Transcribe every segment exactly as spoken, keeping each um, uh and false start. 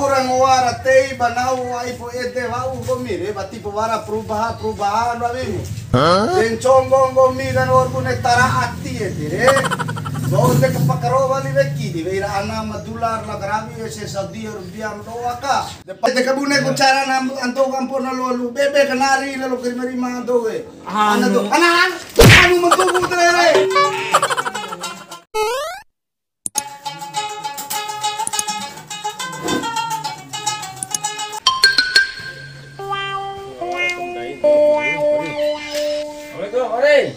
Ora ngoa ra tei ba nahu ai po ede wa'u nggomi re, wati po wara perubaha-, perubahan rawimu. Hah? De nconggo nggomi kan wa'ur bune tara ati ede re. Wa'ur de kapakaro wali weki di wei ra ana ma dolar la karawi ese Saudi Arabia ma doa ka. De pa-, de kabune ku cara nam anto kampo na lolu bebe kanari lalo kerima-rima anto we. Ana do, anu. Ana, anu, anu mentubu tere re. Assalamualaikum, Ore.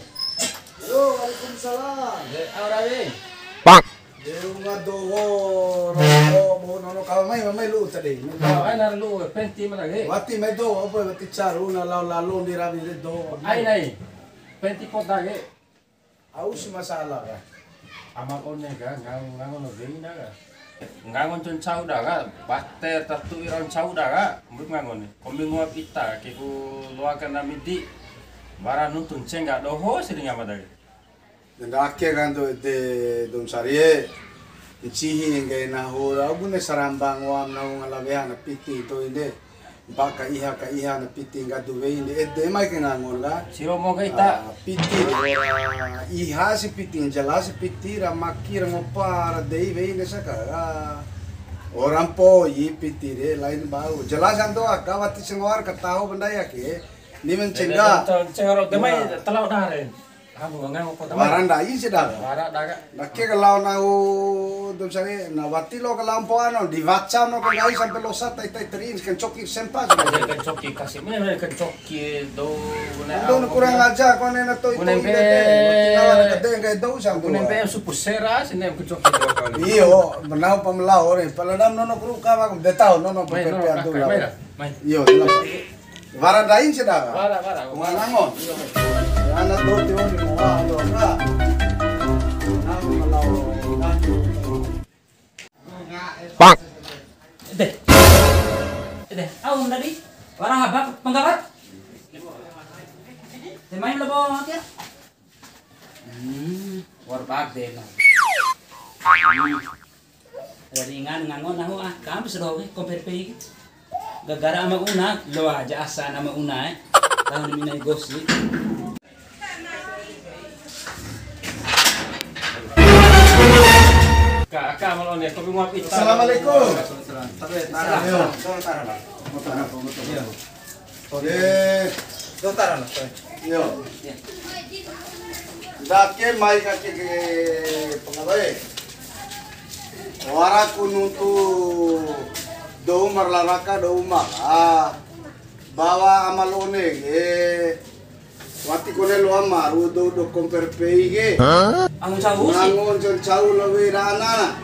Yo, waalaikumsalam. De, au rawi. Pak. De, unga doho, roko, bo, nono, kawa mai, mai lu tadi. Kawa mai, nar lu, penti mana ge? Wati mai doho, apa, wati caru, na lao lalo, di rawi, de, doho. Ai, nai. Penti poda ge. Au si masalah ka. Ama One ka, ngango, ngango no dei na ka. Ngango ncau da ka, bate tatu ira ncau da ka, mbui ngango ni. Kombi ngoa pita, ke ku loa ka na midi, bara nuntu ncengga doho si di ngama da ka. Ndake kan tu de dom sarie, ncihi nggahi nahu, au bune saramba ngoam nahu ngala weha na piti to inde. Mpa ka iha, ka iha na piti nggadu wei nde, ede mai ke ngangon ka. Siro mo ka ita. Ah, piti de ora iha si piti, jelas si piti ra maki ra ngopa ra dei wei nde saka. Ah, ora mpoi piti de lain bau. Jelas anto aka wati sengoar ka taho bendai ake. Ni mencegah. Cengoro de mai talau dare. Anu, ngango kota. Wara ndai sia da. Wara da ka. Ndake ka lao nahu dou sare, na wati lo ka lao mpoa no, di waca no ka nggahi sampe losa tai tai terin, kancoki sempa. Kancoki kasi, mene mene kancoki dou, bune. Dou au kurang ajar, kone na toi toi de. Wati nawa na kade nggahi dou sampe. Bune mpe supu sera, sine kancoki dou kali. Iyo, menau pamlao re, pala nam nono kuru ka, de tau nono. Mai, pepe nono, antu mai, lao. Mai, mai. Iyo, jelas. Wara dain sia da. Wara, wara. Wara ngo. Ana do tio ni mo wa do ka. Pak. Ede. Ede, au ndadi. Wara haba penggabar. Te mai lebo makin. Hmm, war bade na. Ringan ngango nahu ah, kami sedoho ke, kompor pei ke. Gagara ama una, lo aja asan ama una, eh. Tahun mina gosi. Ka, ka, malu ne, kopi ngopi. Assalamualaikum. Waalaikumsalam. Tapi, tara, tara, tara, tara. Iya. Oke. Dokter, anu, sorry. Iyo. Ndake mai kake ke pengawe. Wara ku nuntu dou ma ra raka dou ma. Ah. Bawa ama la One ke. Wati kone loa maru dou do kompor pei ke. Hah? Angu cau si. Nango ncau cau lo we rana.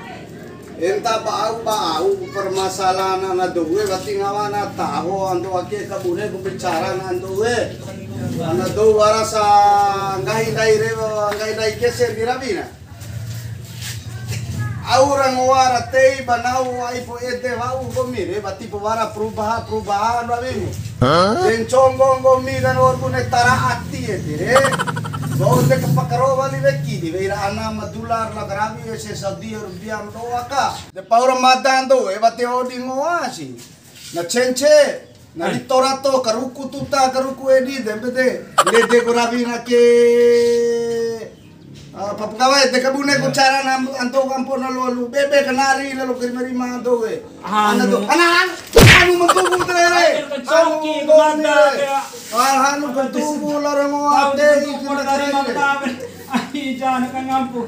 Enta ba au, ba au permasalahan ana dou we, wati ngawa na taho ando ake kabune ku bicara na ando we. Ana dou wara sa nggahi ndai re, nggahi ndai kese ndi rawi na. Au ra ngoa ra tei ba nahu ai po ede wa'u nggomi re, wati po wara perubaha-, perubahan rawimu. Hah? De nconggo nggomi kan wa'ur bune tara ati ede re. Wa'ur de kapakaro wali weki di wei ra ana ma dolar la karawi ese Saudi Arabia ma doa ka. De pahu ra mada ando e wati odi ngoa si. Na cence. Na di tora to karuku tuta karuku edi de mbede. Lede ku rawi na ke. Ah, papagawe de kabune ku cara na anto kampo na lolu. Bebe kanari lalo kerima-rima anto we. Ana do. Ana, anu, anu mentubu tere re. Anu mentubu. Alhanu mentubu lorong ade. Ai, jangan kan ngampu.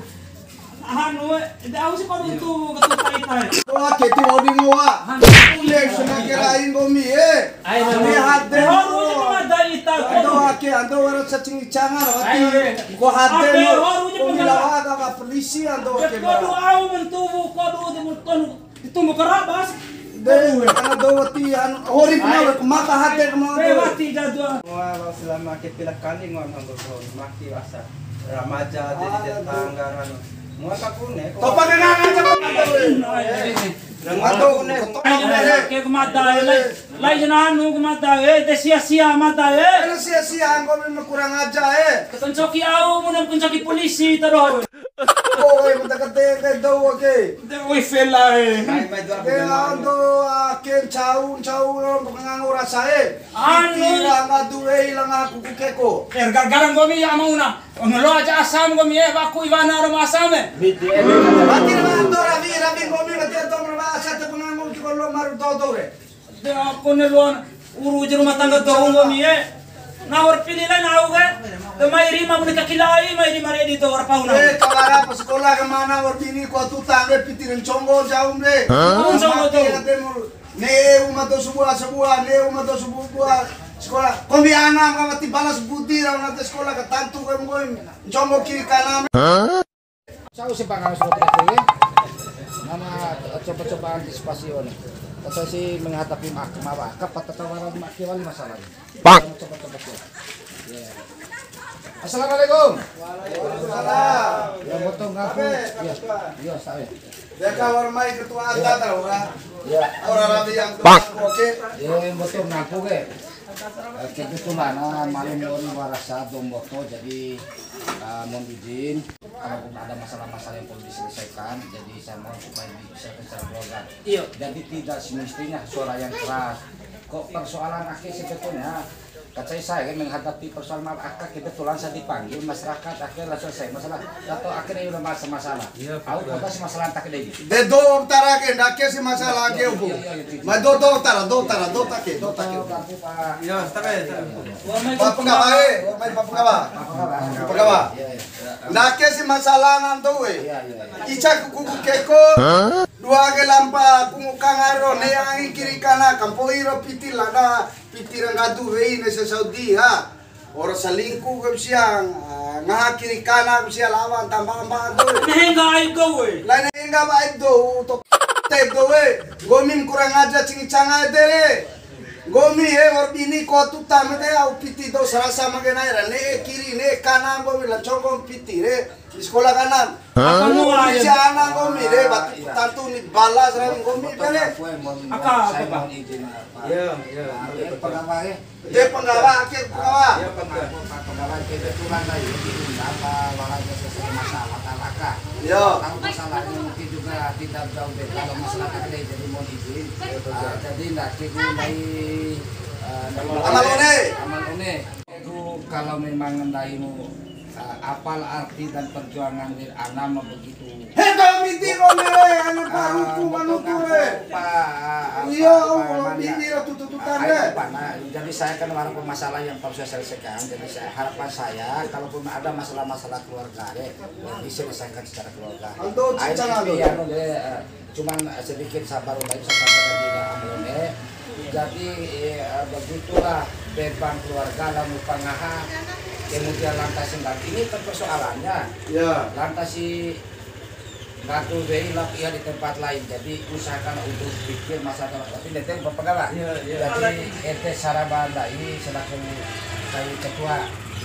Anu, e, au si kodu tu, ketu tai tai. Wah, keti odi ngoa. Anu. Ule suna kira inggo mi, e. Ai, anu. Ni hade. Horu ni mada ita. Ando ake, ando wara cacing cangar, wati. Ai, e. Ko hade. Ake, no. Horu ni. Ko mada. Bilawa ka, ka polisi, ando ake. Kodu au mentubu, kodu di mutonu. Itu mau kerabas. De, ana dou wati, anu, hori kena, mata hade kena. Wati jadwal. Wah, selama ke pila kali ngoa nonton maki wasa. Ramaja, jadi tetangga, anu. Ngoa ka kune. Topa kena aja. Ngoa ka kune. Ai, ke mata, lai, lai jana anu ke mata, e, de sia-sia mata, e. Ana sia-sia, angko memang kurang aja, e. Ketencoki au, muna ketencoki polisi, taruh. Oi, mata kete, kete dou, oke. De, oi, fela, e. Mai, mai, dua. Ke ando, a, Ncau, ncau, ro, kangango rasa e. Anu. Piti ra ngadu wei la ngaha kuku keko. Eh, gara-gara nggomi ya ama una. Ono loa ja asam nggomi e, waku iwana ro ma asam e. Miti e. Wati ra ato rawi, rawi nggomi, wati ato ma asa te kangango ki kolo maru toto re. De aku ne loa uru ja rumah tangga dou nggomi e. Na wa'ur pili lai nau ke. De mai rima bune kakilai, mai rima redi to wa'ur pauna. Eh, kawara pa sekolah ke mana wa'ur bini ko tu tangge piti ra nconggo jaum de. Hah? Nconggo jaum. Mati ade mu. Ne'e uma dou sabua sabua, ne'e uma dou sabua bua. Sekolah. Kombi ana ma wati balas budi ra na te sekolah ka tantu ke mboim. Nconggo kiri kanan. Cau si pangawa surat kafir, ya. Nama coba-coba antisipasi, one. Kata si menghadapi mak-, mawa, kapa tata wara mak wali masalah. Pak. Coba-coba, coba. Ya. Assalamualaikum. Waalaikumsalam. Ya, mboto ngaku. Ya. Ya, saya. Ya, kawan mai ketua anda tahu, kan? Ya. Orang rapi yang Pak. Oke. Ya, mboto ngaku ke. Eh, kebetulan, ah, malam ini warasa dou mboto, jadi, ah, mohon izin. Kalaupun ada masalah-masalah yang perlu diselesaikan, jadi saya mohon supaya diselesaikan secara keluarga. Iya. Jadi tidak semestinya suara yang keras. Kok persoalan akhir sebetulnya, kacai saya kan menghadapi persoalan maaf akak, kebetulan saya dipanggil masyarakat, akhirnya selesai masalah. Atau akhirnya udah masa masalah. Iya, betul. Aku kota si masalah tak ada ini. De dou tara ke, ndake si masalah ke, uku. Iya, iya, iya, iya. Ma dou, dou tara, dou tara, dou take, dou take. Iya, tak ada, tak ada. Pak Penggawa, eh, mai Pak Penggawa. Pak Penggawa. Ndake si masalah nantu, eh. Ica kuku keko, dua ke lampa kungu kangaro, ne angi kiri kana, kampo iro piti lada, piti ra ngadu wei ne se Saudi, ha. Ora salingku ke siang, ngaha kiri kana ke siang lawan tambah ambah tu. Nehe ngga ai dou, eh. Lain nehe ngga ai dou, to te dou, eh. Nggomi kurang aja cingi canga ede re. Nggomi e, wa'ur bini ko tuta mete au piti dou sarasa mangge nai ra. Ne'e kiri, ne'e kanan, nggomi la conggo piti re. Di sekolah kanan. Hah? Anu, ayo. Isi ana nggomi re, batu tantu ni balas ra nggomi pele. Aka, aka. Iya, iya. Penggawa, eh. Dia penggawa, akhir penggawa. Iya, penggawa. Penggawa, kebetulan tadi diundang, Pak, wara sesuai masalah, Pak, aka. Iya. Tahu masalahnya mungkin juga tidak jauh beda, kalau masalah tadi, jadi mohon izin. Ah, jadi ndake ku ndai, eh, ndai Ama la One. Ama la One. Ku kalau memang ndaimu, eh, apal arti dan perjuangan dari ana ma begitu. He, kau miti kau mere, anu paruku manutu re. Iya, Allah, ini ra tutu-tutan re. Jadi saya kan wara permasalahan yang perlu saya selesaikan. Jadi saya, harapan saya, kalaupun ada masalah-masalah keluarga re, diselesaikan secara keluarga. Anto, ai, cincang, anto. Iya, anu, de, eh, cuman, eh, sedikit sabar, Mbak, bisa sampaikan juga, Amrone. Jadi, eh, begitulah beban keluarga, lamu pangaha, kemudian lantas singkat. Ini kan persoalannya. Ya. Lantas si ngadu wei lap ia di tempat lain. Jadi, usahakan untuk pikir masa depan. Tapi nanti Bapak Gala. Iya, iya. Jadi, ente saraba ndai selaku kai ketua.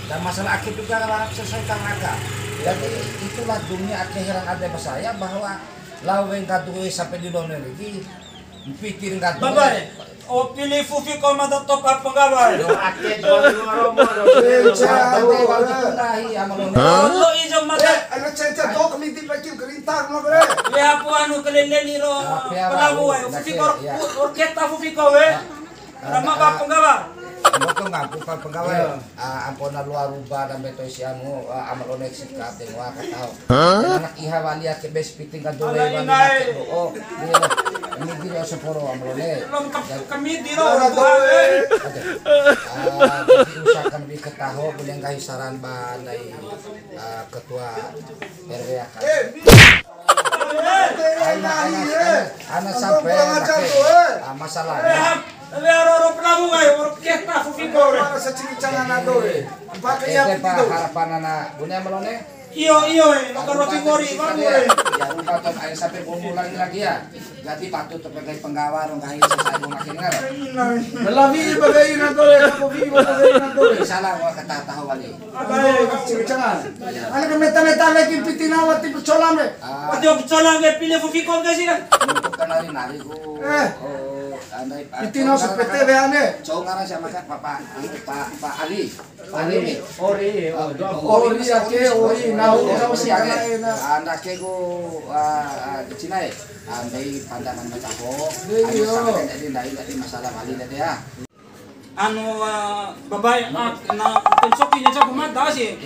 Dan masalah akhir juga harap selesaikan maka. Jadi, itulah dunia akhirat ada saya bahwa Lao wei ngadu wei sampe di luar negeri, mpiti ngadu. Baba, eh, o pili fufi ko mada toka penggawa. Yo, ake dua dua romo, romo. Cenca, ake dua dua. Nahi, ama lo. Hah? Lo ijo mada. Eh, ana cenca, do kami di pakim kerintang, lo, bre. Le apu anu kelele ni ro. Pelabu, eh, fufi ko, iya. Orketa fufi ko, eh. Rama pa penggawa. Mboto ngampu pa penggawa. Iya. Ah, ampona loa ruba dambe to'i si anu, ah, ama la One sikat de ngoa ka taho. Hah? Anak iha wali ake bes piting ka dole wali ake do. Oh, iya. Ini giri ose poro ama la One. Lom kami di ro. Ah, jadi usahakan lebih ketaho, bune nggahi saran ba ndai, ah, ketua R W aka. Ana, ana, ana, ana sampai pakai, ah, masalah. Tapi aro ro pelamu ngai, oro keta fufi ko re. Mana sacing cangana do re. Pakai ya. Ede pa harapan ana bune ama la One. Iyo, iyo, eh, lo roti ngori, bang, ngori. Ya, rupa to ai sampai bomu lagi, lagi ya. Jadi patut to pegai penggawa dong, kayak sesuai mau makin ngar. Lelawi bagai na do re, kapo vi bagai na do re. Salah, wah, kata tahu wali. Apa ya? Cing-cingan. Ana ke meta-meta lagi piti nawa tipu colam re. Ah. Pati colam ke pili fufi ko ke sih kan. Untuk kenali nari ku. Eh. Oh. Andai, ah, Iti cou no ngaran sepete aka, weane. Cou ngaran sia maka, Pak, Pak, anu, Pak, Pak Ali. Pak Ali ni. Ori, oh, ori, ori, ori, ake, ori, ori, nahu, ori, nahu, ori, si ake. Lain, ah. Anda ke ku, ah, ah, di Cina, eh. Andai pandangan macam apa? Iya. Anu, sama kan jadi ndai, jadi masalah kali tadi ya. Anu, ah, babai, ah, na, pencoki ja jago mada sih.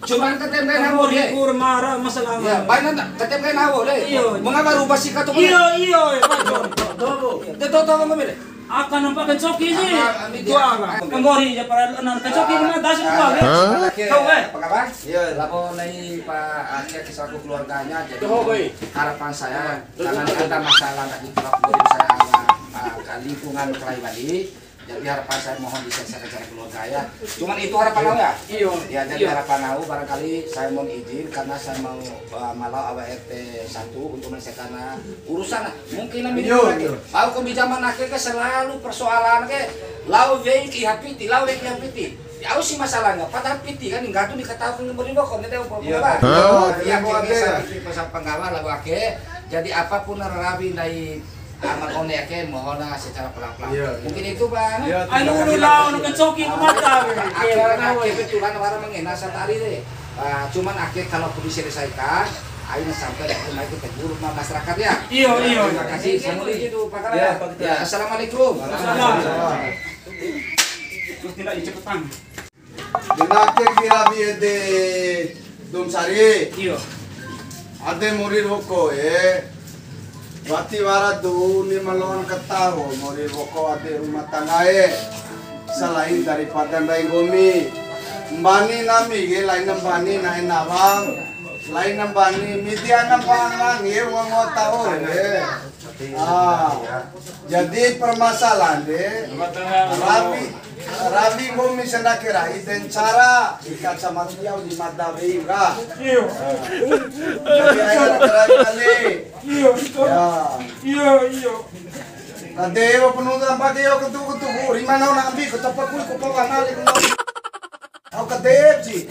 Cuman tetep kan hawo, Ori deh. Kur mara masalah. Iya, baik nanti tetep kan hawo, deh. Iya. Mengapa rubah sikap tuh? Iya, iya, iya, Pak Jon. Tuh, tuh. Dia tahu, tahu, nggak beda. Akan nampak pencoki sih. Akan, akan. Itu dia. Akan. Kembori ya, para anak pencoki mada sih, ah, Pak, ya. Hah? Tahu, eh? Apa kabar? Iya. Lapor dari Pak Aceh ke selaku keluarganya. Jadi, harapan saya, jangan ada masalah lagi kalau kemudian saya sama, ah, lingkungan Kelai Bali. Jadi harapan saya mohon diselesaikan secara keluarga ya. Cuman itu harapan aku ya. Iyo. Ya, jadi harapan aku barangkali saya mohon izin karena saya mau, eh, malau awa R T satu untuk menyelesaikan urusan lah. Mungkin lebih lagi. Iyo. Aku ke zaman akhir ke selalu persoalan ke lau wei ki hapiti, lau wei ki hapiti. Ya, aku sih masalah nggak, padahal piti kan nggak tuh diketahui ke beri bokor, nanti aku. Iya. Hah? Ya, aku ada pesan penggawa lagu ake. Jadi apapun rawi dari Aman One ake, mohonlah secara pelan-pelan. Iya, iya. Mungkin itu, Bang. Iya, anu, terima kasih. Ulu lao, anu, kencoki ku mata. Iya, ake, anu, kebetulan orang mengenal satari deh. Ah, cuman ake kalau perlu diselesaikan, aina sampai ke rumah itu tegur ma-, masyarakat ya. Iya, iya. Terima kasih. Assalamualaikum, Pak Kala. Iya, Pak Ketua. Ya, assalamualaikum. Waalaikumsalam. Terus tidak dicepetan. Dinake kira bi ede dum sari. Iyo. Ade mori woko e. Wati wara dou ni ma loan kataho mori woko ade rumah tangga e. Selain daripada ndai nggomi. Mbani nami ke lain mbani na'e nawang. Lain mbani midi ana mbang ye wong wata ore. Ah, jadi permasalahan de, rawi, rawi nggomi sandake rai de ncara, di kacamata au di mada wei ka. Iyo. Jadi aina kera kali. Iyo, betul. Ya. Iyo, iyo. Kade wa penuh nampak yo ketu-ketu, rima nau nambi, ketapa kui, kupa kanali, kupa. Au kadep si.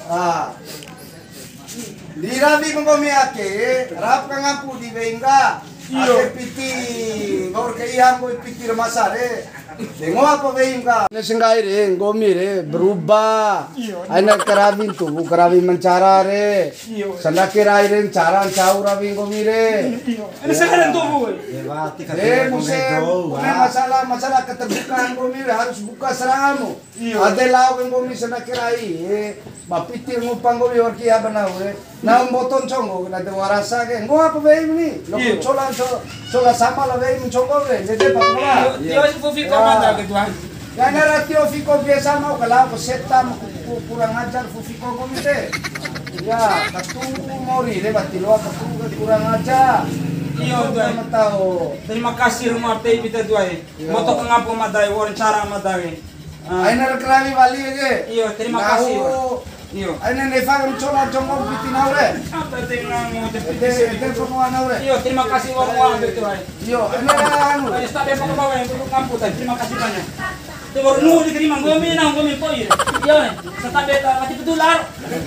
Ah. Di rawi nggomi ake, rap ka ngampu di wei ka. Iyo. Ake piti, baur ke iha nggomi piti rumah sare. Dengo apa wei ka? Ne senggai re, nggomi re, berubah. Iyo. Aina karawi tu, karawi mencara re. Iyo. Sandake rai re, ncara ncau rawi nggomi re. Iyo. Ini sekarang tuh, Bu. Ya, Pak, tiga Eh, tiga muse, dua. Mune masalah, masalah keterbukaan nggomi re, harus buka seramu. Iyo. Ade lao ke nggomi sandake rai, eh, ba piti ngupa nggomi wa'ur kiha ba nahu, eh. Nahu mboto nconggo, na de warasa ke. Nggomi apa wei ni? Lo Iyo. Cola, co-, cola sama la wei nconggo we. Ndede pa kula. Iyo, tio si fufi ko mada ke tuan. Ya, na ra tio fiko biasa mau kalau ke setan, ku-, ku-, kurang ajar fufi ko nggomi te. Ya, katu mori le bati loa katu kurang ajar. Iyo, tuan. Tahu. Terima kasih rumah tei pita tuai. Iyo. Mboto ka ngampu mada e, wa'ur ncara mada e. Ah. Aina ra karawi wali ake. Iyo, terima kasih, Pak. Iyo. Aina nefa kan cola jongkol piti nau re. Apa te nang mau te piti Ede, ede semua nau re. Iyo, terima kasih, wa'ur wa'ur betul, Pak. Iyo, aina anu. Ayo, stop ya, Pak, bawa yang dulu ngampu tadi. Terima kasih banyak. Te wa'ur nu diterima, nggomi na, nggomi poi. Iyo, stop ya, mati betul, Lar.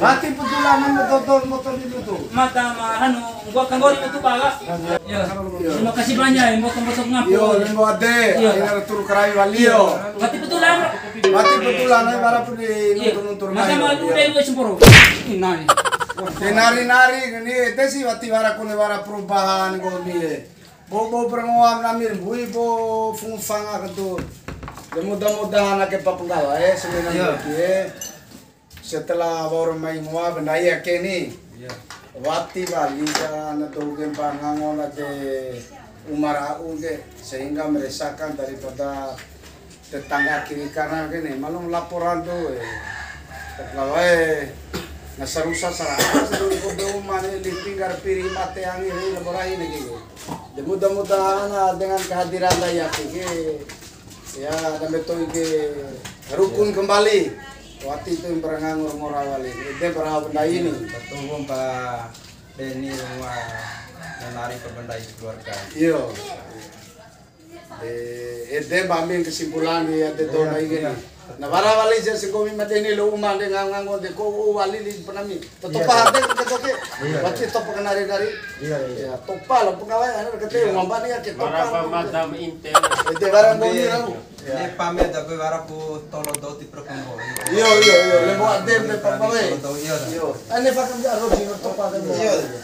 Mati betul, Lar, nang betul, betul, betul itu. Mata ma, anu, Gua kanggori itu, Pak. Iya. Terima kasih banyak, ya, mboto-mboto ngapu. Iyo, lembo ade, Iyo. Akhirnya turu karawi wali, yo. Mati betulan. Mati betulan, ayo, bara pun di Iya. Nuntur-nuntur Masa mai, malu yo. Deh, gue sempuru. Ini nari. Wah, Di nari-nari, ini, ete sih, wati wara kune wara perubahan, kau ni. Bo, bo, berengoam namir, bui, bo, fungfang, aku tuh. Ya, mudah-mudahan, ake papenggawa, eh, sebenarnya, Iya. eh. Setelah wa'ur mai ngoa ba ndai ake ni, Iya. Wati wali ka na dou ke mpa ngango la de uma ra au ke, sehingga meresahkan daripada tetangga kiri kanan ke ni, malum laporan tu, eh. Tetangga, eh, na sarusa sara'a, sarusa ko be uma ni, lifting gar piri mate angi ni, laporan ni gitu. De mudah-mudahan, ah, dengan kehadiran ndai ake ke, Ya, dambe to'i ke rukun Iya. Kembali. Wati to'i mpa ra ngango ra ngora wali. Ede mpa ra hau ba ndai ni. Betul, Bung, Pak Beni rumah menari ke ba ndai keluarga. Iyo. Eh, ede mpa ambil kesimpulan di ade to Iya, ndai ke iya. Ni. Na wara wali ja si komi mate ni lo uma de ngang-, ngango de ko u wali li panami. Topa hate ke toke. Iya. Wati topa kenari dari. Iya, iya. Ya, topa lo pegawai ana kete mamba ni ke topa. Wara pa madam intel. Ede barang doni rau. Iya. Ini pamit tapi wara pu tolo doti prokongo. Iyo, iyo, iyo. Lembo ade be papa we. Tolo do, iyo, dah. Iyo. Ane fakam ja aro di topa kan. Iyo, iyo.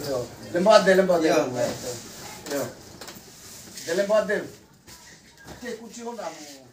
Iyo. Lembo ade, lembo ade. Iyo, baik. Iyo. De lembo ade. Te kunci Honda mu.